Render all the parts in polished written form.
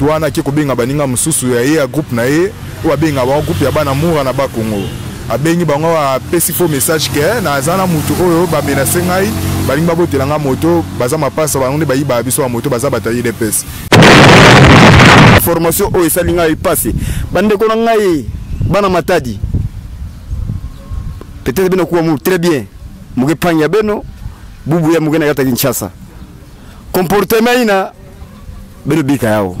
Wana ake kobenga baninga mosusu ya ye ya groupe na ye oyo abenga bango groupe ya bana Mura na Bakongo. Abengi bango, apesi faux message ke naza na mutu oyo ba menace ngai, balingi babotela ngai moto, baza mapasa, bango nde bayibaka biso ba moto, baza bato ya UDPS. Formation oyo esali ngai pasi, bandeko na ngai bana Matadi, peut-être bino kuwa mu très bien muke panya beno bubu ya muke na kata Kinshasa comportement ina bino bika yao.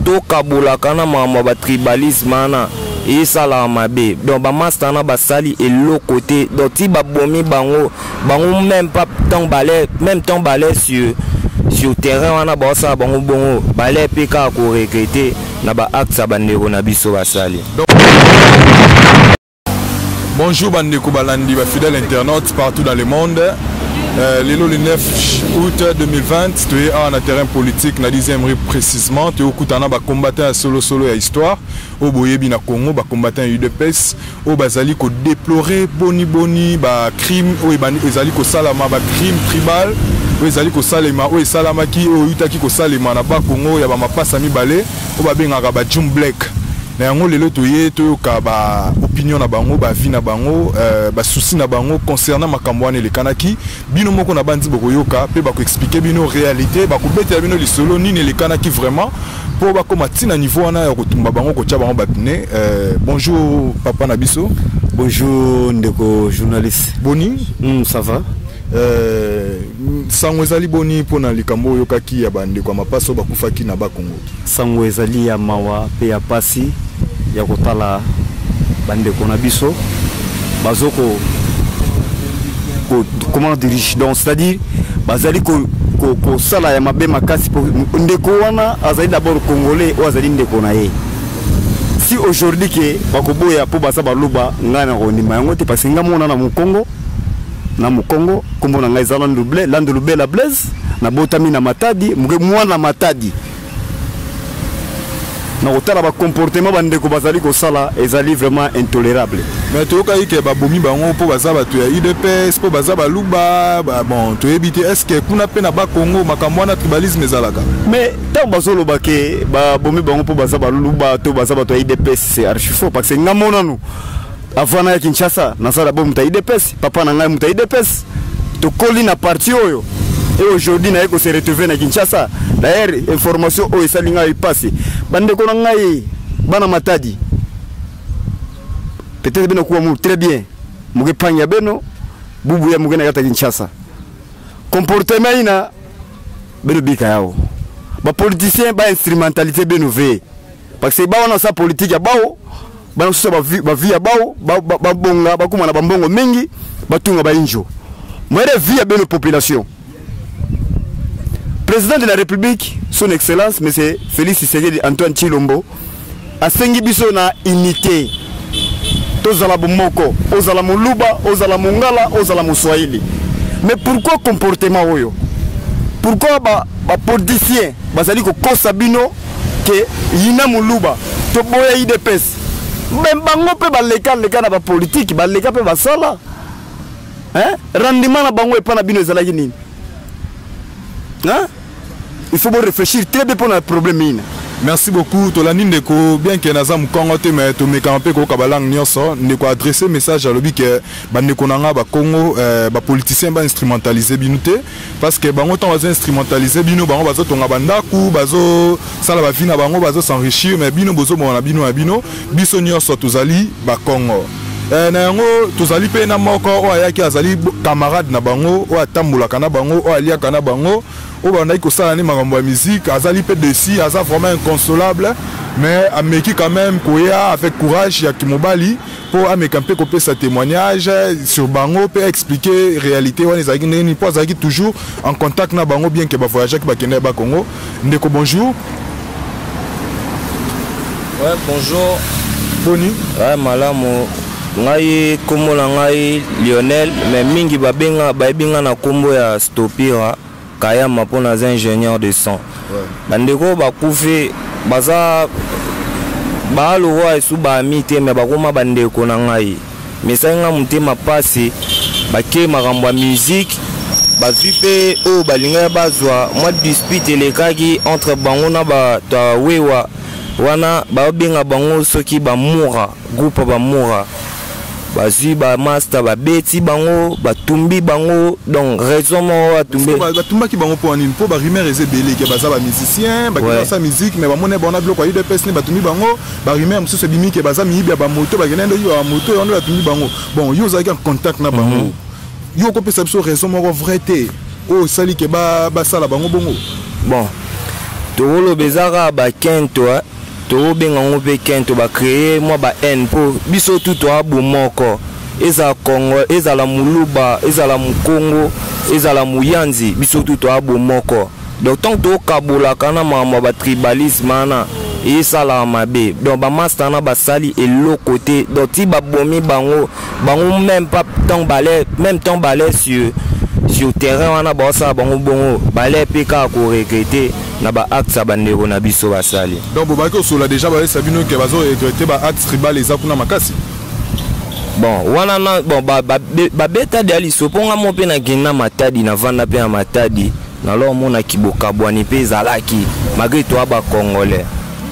Tokabolaka na makambo ya batribalisme wana, esalaka mabe. Donc bamasta wana basali eloko te, donc ti babomi bango bango même pas ntango bale, même temps bale sur terrain wana baosala bango bongo, bale mpe kaka koregrete na baacte ya bandeko na biso basali. Bonjour bandeko balandi ba fidèles internautes partout dans le monde. Lelo le 9 août 2020, tu es en terrain politique na 10e rue précisément, tu es okutana ba combattant ya solo solo ya histoire au boyebi na Congo, ba combattant UDPS au bazali ko déplorer boni boni ba crime oyo ezali ko salama, ba crime tribal oyo ezali ko salema, oyo esalamaki, oyo eutaki ko salema na ba Congo ya ba mapasa mibale oyo babengaka ba Jum Black. Na yango lelo toye toyoka ba opinion na bango, ba vie na bango, ba souci na bango concernant makambo wana elekanaki. Bino moko na bandi bokoyoka pe bako expliquer bino réalité, bakobetela bino lisolo nini elekanaki vraiment po bakoma tina niveau wana ya kotumba bango, kotia bango ba pneus. Bonjour papa na biso. Bonjour ndeko journaliste. Boni? Ça va. Sango ezali boni mpona likambo oyo oyokaki ya bandeko ya mapaso bakufaki na Bakongo? Sango ezali ya mawa pe ya pasi ya kotala bandeko na biso bazoko ko, comment dirige, donc c'est-à-dire bazali ko kosala ya mabe makasi po ndeko wana azali d'abord congolais oyo azali ndeko na ye. Si aujourd'hui ke bakoboya po baza baluba, ngai na kondima yango te, parce que ngai mona na Mokongo, na Mokongo kombo na ngai eza Landu Lubela Blaise, nabotami na Matadi, moke mwana Matadi. Na kotala ba comportement bandeko bazali kosala ezali vraiment intolérable. Mais toyokaki ke babomi bango mpo baza bato ya UDPS, mpo baza baluba, ba, bon toyebi te est-ce que kuna mpe na Bakongo makambo wana tribalisme ezalaka? Mais ntango bazoloba ke babomi bango mpo baza baluba to baza bato ya UDPS, c'est archi faux, parce que nga monanu avant na ya Kinshasa nasala bo moto ya UDPS, papa na ngai moto ya UDPS, tokoli na parti oyo, et aujourd'hui naye ko se retrouver na Kinshasa. D'ailleurs information oyo esali ngai pasi, bandeko na ngai bana Matadi, peut-être bino kuwa mu très bien muke panya beno bubu ya muke na kata Kinshasa, comportement ina beno bika yao, ba politiciens ba instrumentaliser beno ve, parce que ba wana sa politique ya bao bana susa ba vie ya bao, ba bonga, ba kuma na ba mbongo mingi, ba tunga ba injo. Mwere vie ya beno population. Président de la République, son excellence monsieur Félix Tshisekedi Antoine Tshilombo, asengi biso na unité. Tozala bomoko, ozala moluba, ozala mongala, ozala moswahili. Mais pourquoi comportement oyo? Pourquoi ba politiciens bazali kokosa bino ke yina moluba toboya UDPS? Mais bango pe baleka leka na ba politique, baleka pe basala. Hein? Rendement na bango epa na bino ezalaki nini? Hein? Il faut réfléchir très bien pour le problème ina. Merci beaucoup tolandi ndeko, bien que naza mukongo te mais tomeka mpe koyoka ba langue nyonso. Ndeko adresser message alobi ke bandeko na nga ba Congo, ba politiciens ba instrumentaliser bino te, parce que bango ntango bazo instrumentaliser bino, bango bazotonga bandaku, bazosala ba vie na bango, bazo s'enrichir, mais bino bozomona na bino ya bino. Biso nyonso tozali ba Congo. Na yango tozali mpe na moko oyo ayaki azali camarade na bango, oyo atambolaka na bango, oyo aliaka na bango, oyo bandaki kosala ni makambo ya musique, azali mpe déçu, aza vraiment inconsolable, mais ameki quand même koya avec courage ya kimobali mpo ameka mpe kopesa témoignage sur bango mpe expliquer réalité wana ezalaki ndenge nini, mpo azalaki toujours en contact na bango bien que bavoyageaki bakende ya Bakongo. Ndeko, bonjour. Ouais, bonjour. Boni? Ouais, malamu. Ngai kombo na ngai Lionel, mais mingi babenga bayebi nga na kombo ya Stopira Kayama mpo naza ingénieur de son. Bandeko bakufi baza baalorwa esu baami te, mais bakoma bandeko na ngai. Mais esali nga motema pasi, bake makambo ya musique. Bazwi mpe oyo balingaki bazwa. Mwa dispute elekaki entre bango na bato ya wewa wana, babenga bango soki bamura, groupe bamura. Bazwi bamaster, babeti bango, batumbi bango. Donc raison moko batumbi. Batumbaki bango mpo nini? Mpo barumeur eza ebele ke baza bamusicien, bakenda musique, mais bamoni bango na biloko ya UDPS nde batumbi bango. Barumeur mosusu ebimi ke baza miyibi ya bamoto, bakende nde oyiba bamoto, yango nde batumbi bango. Bon, yo ozalaki en contact na bango, yo okopesa biso raison moko vrai te oyo osali ke basala bango bongo? Bon, tokoloba eza kaka bakento, tokobenga yango mpe kento, bacréer mwa ba haine, mpo biso tu toa bomoko. Ezala Congo, ezala Moluba, ezala Mokongo, ezala Moyanzi, biso tu toa bomoko. Donc ntango tokabolaka na makambo ya batribalisme wana, esalaka mabe. Donc bamaster wana basali eloko te. Donc ti babomi bango, bango même pas ntango bale, même ntango bale sur terrain wana, baosala bango bongo, bale mpe kaka koregretter na baacte ya bandeko na biso basali. Donc bobaki kosola déjà, bayesa bino ke bazoregretter baacte tribal eza kuna makasi? Bon, wana na bon babeta deya liso, mpo nga mo mpe nakende na Matadi, navanda mpe na Matadi, nalo omonaki bokabwani mpe ezalaki malgré toa bacongolais.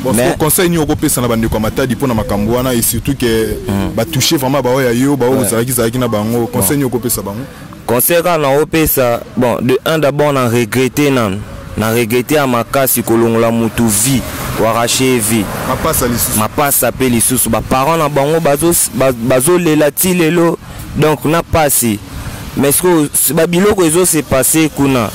Bon, mais conseil nini okopesa na bandeko ya Matadi mpona makambo wana, et surtout ke batouche vraiment baoyo ya yo, baoyo ozalaki zalaki na bango? Conseil nini okopesa bango? Conseil kaka na opesa, bon, de un, d'abord na regretter nanu, na regretter ya makasi kolongola mutu vie, koarracher vie. Mapasa lisusu. Mapasa mpe lisusu, baparent na bango bazolela ti lelo. Donc na pasi. Mais sikoyo babiloko ezose passer kuna,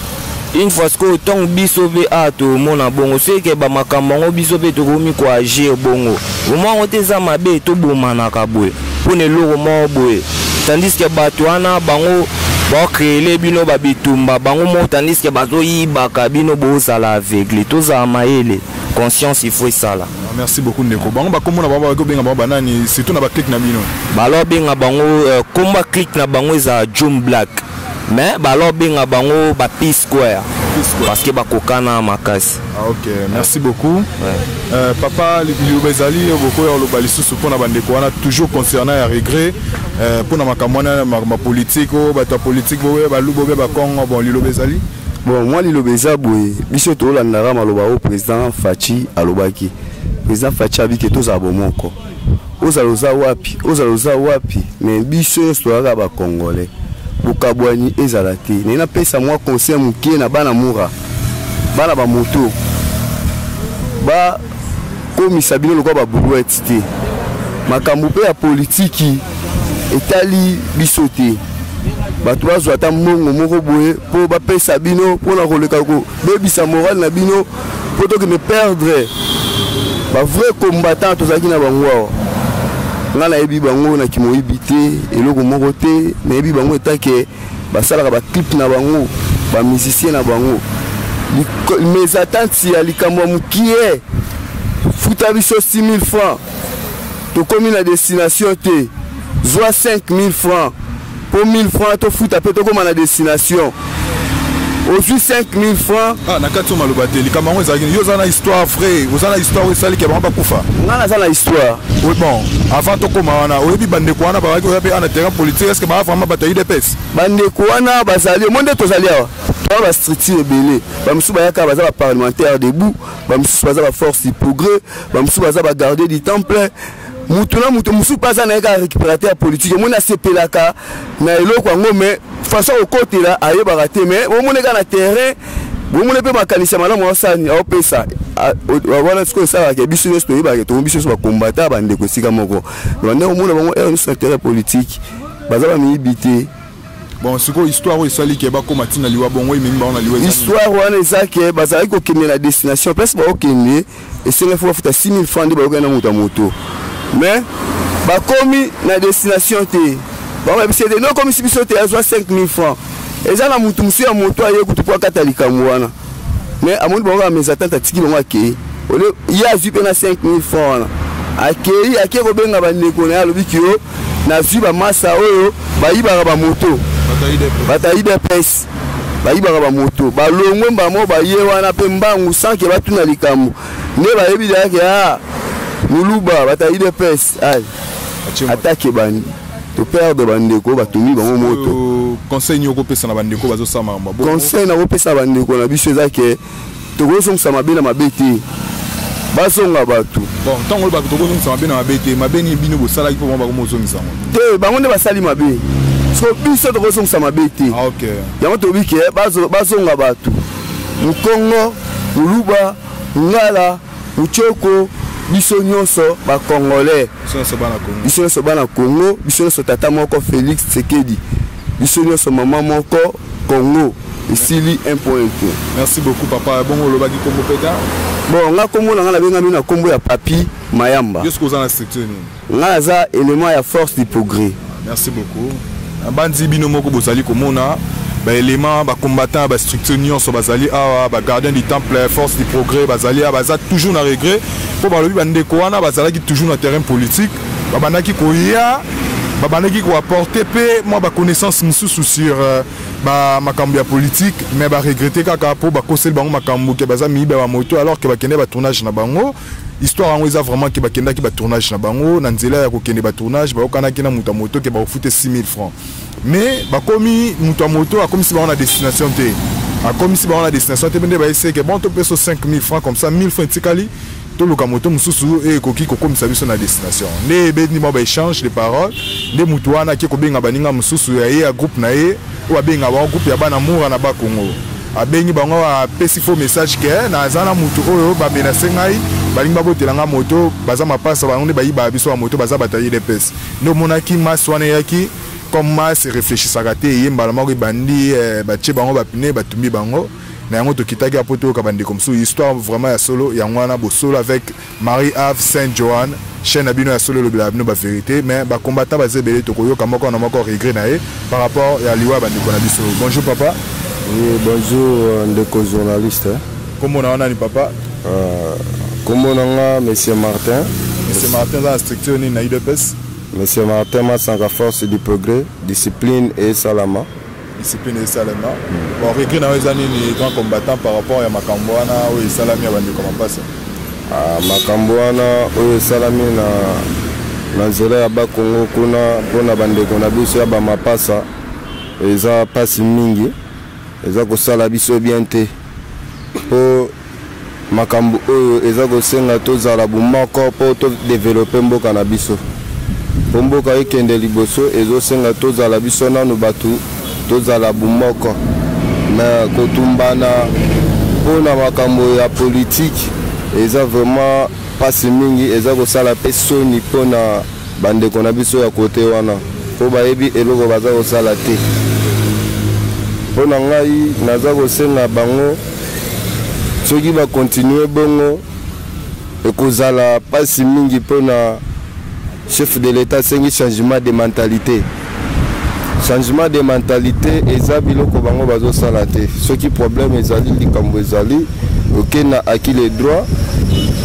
une fois sikoyo ntango biso mpe awa tomona bongo, soki bamakambo yango, biso mpe tokomi koagir bongo. Omwa yango te, eza mabe. Tobomanaka boye mpona eloko moko boye, tandis ke bato wana bango baocréer bino babitumba bango moko, tandis ke bazoyibaka bino, bozala aveugle. Tozala mayele, conscience il faut esala. Ah, merci beaucoup ndeko. Bango bakomona bango, bakoki kobenga bango banani, surtout na baclique na bino? Balo benga bango komba clique na bango ezala Jum Black, mais balo benga bango ba P Square. P Square. Parce que bakokana makasi. Ah, ok, merci beaucoup. Papa, liloba ezali bokoya koloba lisusu mpona bandeko wana, toujours concernant ya regret mpona makambo wana, makambo ya politique oyo, bato ya politique boye, Baluba obe Bakongo? Bon, liloba ezali? Bon, mwa liloba eza boye: biso tolandaka maloba oyo président Fatshi alobaki. Président Fatshi abiki tozala bomoko, ozala oza wapi, ozala oza wapi, mais biso nyonso tozalaka bacongolais, bokabwani ezala te. Naye napesa mwa conseil moke na bana mura, bana bamoto, bakomisa bino lokola babrouette te. Makambo mpe ya politiki etali biso te. Bato bazwa ata mbongo moko boye mpo bapesa bino mpona koleka kobebisa morale na bino, mpo tokende perdre bavrai combattant tozalaki na bango awa. Ngai nayebi bango na kimoyibi te, eloko moko te. Nayebi bango etake basalaka baclip na bango, bamusicien na bango. Mésentente ya likambo ya mokie, futa biso 6000 francs, tokomi na destination te, zwa 5000 francs mpo 1000 francs tofuta mpe tokóma na destination, ozwi 5000 francs. Ah, na kati oyo maloba te, likambo yango ezalaki, yo oza na histoire vrai, oza na histoire oyo esaliki bango bakufa? Ngai naza na histoire. Oui, bon, avant tokóma wana, oyebi bandeko wana bazalaki oya mpe ana terrain politique, est ce que baa vraiment bato ya UDPS? Bandeko wana bazali mo nde tozali awa, toa bastructure ebele. Bamosusu bayaka baza baparlementaire debout, bamosusu baza baforce du progrès, bamosusu baza bagardien du temple. Mutu na mutu mosusu mpe aza na ye kaka récupérateur politique. Omoni asepelaka na eloko yango, mais façon kokotela ayebaka te. Mais omoni kaka na terrain, bomoni mpe makanisi ya malamu asani aopesa wana. Sikoyo esalaka biso nyonso toyebaka, tongo biso nyonso bakombata bandeko esika moko. Bande komona bango ere nyonso na terrain politique, baza bamiyibi te. Bon, sikoyo histoire oyo esali ke bakóma ntina liwa bongo, ememi bango na liwa? Histoire wana eza ke bazalaki kokende na destination. Place baokende, esengai fo bafuta 6000 francs nde bayokani na moto ya moto, mais bakomi na destination te. Bango bayebisi ete nokomisi biso te, azwa 5000 francs. Eza na motu mosusu ya moto aye kutu po akata likambo wana, mais amoni bango kaka mésentente, atiki bango, akei. Ole ye azwi mpe na 5000 francs wana, akei, akei kobenga bandeko na ye, alobi ki yo nazwi bamasa oyo bayibaka bamoto, bato ya UDPS bayibaka bamoto. Balongwe mbamo, baye wana mpe mbangu sans ke batuna likambo nde bayebi deyake a moluba, bato ya UDPS. Ai, atake bandi, toperdre bandeko, batumbi bango moto. Conseil nini okopesa na bandeko bazosala makambo? Conseil nakopesa bandeko na biso eza ke tokozongisa mabe na mabe te, bazonga bato. Bon, ntango olobaka tokozongisa mabe na mabe te, mabe nini bino bosalaki mpo bango bakoma ozongisa yango? Te, bango nde basali mabe, so biso tokozongisa mabe te. Ah, okay. Yango tolobi ke bazonga bato, mokongo, moluba, ngala, muchoko, biso nyonso bacongolais, biso nyonso bana Congo, biso nyonso tata moko Félix Tshisekedi, biso nyonso mama moko Congo. Esili, un point, un point. Merci beaucoup, papa. Bongo olobaki kombo peta? Bon, nga kombo na nga nabengami na kombo ya Papi Mayamba. Yo soki oza na structure nini? Nga naza élément ya Force du Progrès. Merci beaucoup. Bandi bino moko bozali komona baélément, bacombattant ya bastructure nyonso bazali awa, bagardien du temple, Force du Progrès, bazali awa, baza toujours na regret mpo balobi bandeko wana bazalaki toujours na terrain politique, babandaki koya, babandaki koapporte mpe mwa baconnaissance mosusu sur ba makambo ya politique, mais baregrete kaka mpo bakoseli bango makambo ke baza miyiba ya bamoto, alors ke bakende batournage na bango. Histoire yango eza vraiment ke bakendaki batournage na bango, na nzela ya kokende batournage bayokanaki na moto ya moto ke bakofute 6000 francs, mais bakomi, moto ya moto akomisi bango na destination te, akomisi bango na destination te mpe nde bayesi ke bon, topesa 5000 francs, comme ça 1000 francs etikali, toluka moto mosusu oyo ekoki kokomisa biso na destination. Nde ebeti mwa baéchange de parole, nde motu wana ake kobenga baninga mosusu ya ye ya groupe na ye oyo abenga bango groupe ya bana Mura na Bakongo. Abengi bango, apesi faux message ke naza na motu oyo bamenase ngai, balingi babotela nga moto, baza mapasa, bango nde bayibaka biso ba moto, baza bato ya UDPS. Nde omonaki masse wana eyaki, comme masse réfléchissaka te, eye mbala moko ebandi, batie bango bapine, batumbi bango. Na yango tokitaki apo toyoka bandeko mosusu histoire vraiment ya solo. Yango wana bosolo avec Marie Ave Saint Johan, chaîne na bino ya solo elobelaka bino bavérité. Mais bacombattant baza ebele, tokoyoka moko na moko regret na ye par rapport ya liwa ya bandeko na biso. Bonjour, papa. Oui, bonjour ndeko journaliste. Kombo na wana ni papa? Kombo na nga monsieur Martin. Monsieur Martin, aza na structure nini na UDPS? Monsieur Martin Masanga, Force du Progrès, discipline esalama. Discipline esalema. Bon, regret na yo eza nini, grand combattant, par rapport ya makambo wana oyo esalami ya bandeko mapasa? Ah, makambo wana oyo esalami na nzela ya Bakongo kuna mpona bandeko na biso ya bamapasa eza mpasi mingi, eza kosala biso bien te, mpo makambo oyo eza kosenga tozala bomoko mpo todevelope mboka na biso. Mpo mboka ekende liboso, ezosenga tozala biso nanu bato, tozala bomoko. Me kotumbana mpona makambo ya politike eza vraiment mpasi mingi, eza kosala mpe soni mpona bandeko na biso ya kote wana, mpo bayebi eloko baza kosala te. Mpo na ngai, naza kosenga bango, soki bakontinue bongo, ekozala mpasi mingi. Mpona chef de l'État asengi changement de mentalité. Changement de mentalité eza biloko bango bazosala te. Soki problème ezali, likambo ezali, oke na acquis le droit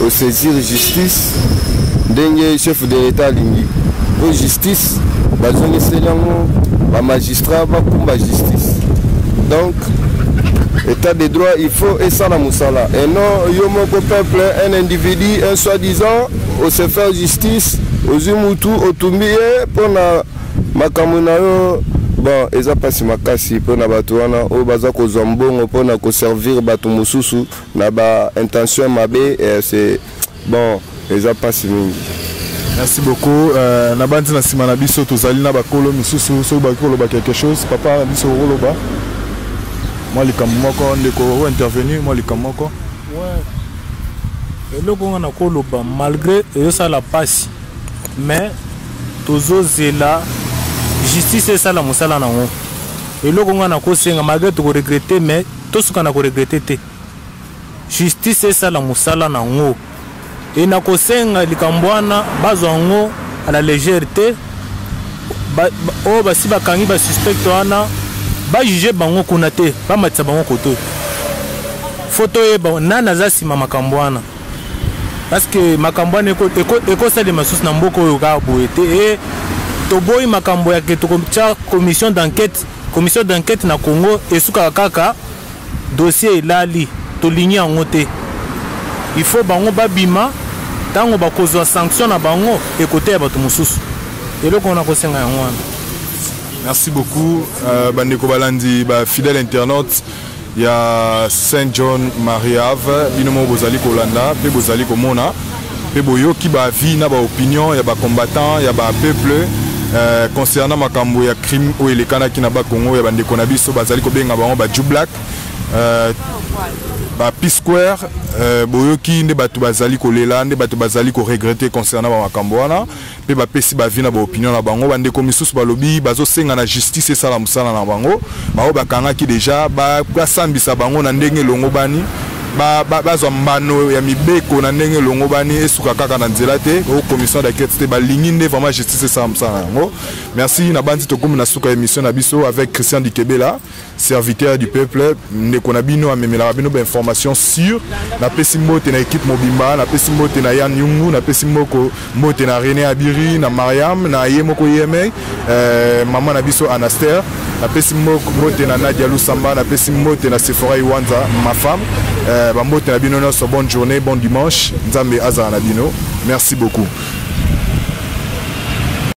osaisir justice ndenge chef de l'État alingi, po justice bazongiseli yango, bamagistrat bakumba justice. Donc état de droit, il faut esala mosala et non yo moko peuple, un individu, un soi-disant ose faire justice, ozwi mutu, otumbi ye mpona makambo na yo. Bon, eza mpasi makasi mpona bato wana oyo baza kozwa mbongo mpona koservir bato mosusu na baintention mabe. C'est bon, eza mpasi mingi. Merci beaucoup. Na bandi na nsima na biso tozali na bakolo misusu, soki bakoki koloba quelque chose. Papa na biso, okoloba mwa likambo moko? Ndeko ointervenir mwa likambo moko? Ouais. Eloko nga nakoloba, malgré ezosala mpasi, mais tozozela justice esala mosala nango. Eloko nga nakosenga, malgré tokoregrete, mais tosuka na koregrete te, justice esala mosala nango. E nakosenga likambo wana bazwa yango à la légère te. Oyo basi bakangi basuspect wana, bajuge bango kuna te, bamatisa bango koto. Fo toyeba nani aza nsima makambo wana, parce que makambo wana ekosalema susu na mboka oyo kaka boye te. E toboyi makambo ya ke tokotia commission d'enquête. Commission d'enquête na Congo esukaka kaka dossier elali. Tolingi yango te. Il faut bango babima. Ntango bakozwa sanction na bango, ekoteya bato mosusu. Eloko wana kosenga yango wana. Merci beaucoup euh, bandeko balandi ba fidèle internaute ya Saint John Marie Ave bino moko bozali kolanda mpe bozali komona mpe boyoki ba avis na ba opinion ya ba combattant ya ba peuple euh, concernant makambo ya crime oyo elekanaki na Bakongo ya bandeko na biso bazali kobenga bango ba Jew Black euh, ba P-Square euh, boyoki nde bato bazali kolela nde bato bazali koregrete concernant ba makambo wana mpe bapesi ba avis na ba opinion na bango. Bandeko misusu balobi bazosenga na justice esala mosala na bango, baoyo bakangaki deja basambisa bango na ndenge elongobani, bazwa mbano ya mibeko na ndenge elongobani, esuka kaka na nzela te o commission d'enquête te, balingi nde vraiment justice esala mosala na yango. Merci, nabanzi tokomi na suka émission na biso avec Christian Dikebela, serviteur du peuple, ndeko na bino amemelaka bino ba information sur. Napesi mbote na équipe mobimba, napesi mbote na Yann Yungu, napesi mboko mbote na René Abiri, na Mariam, na ye moko yeme euh, mama na biso Anaster, napesi mbote na Nadia Lusamba, napesi mbote na Sephora Iwanza ma femme, euh, bambote na bino nyonso, bonne journée, bon dimanche, Nzambe azala na bino, merci beaucoup.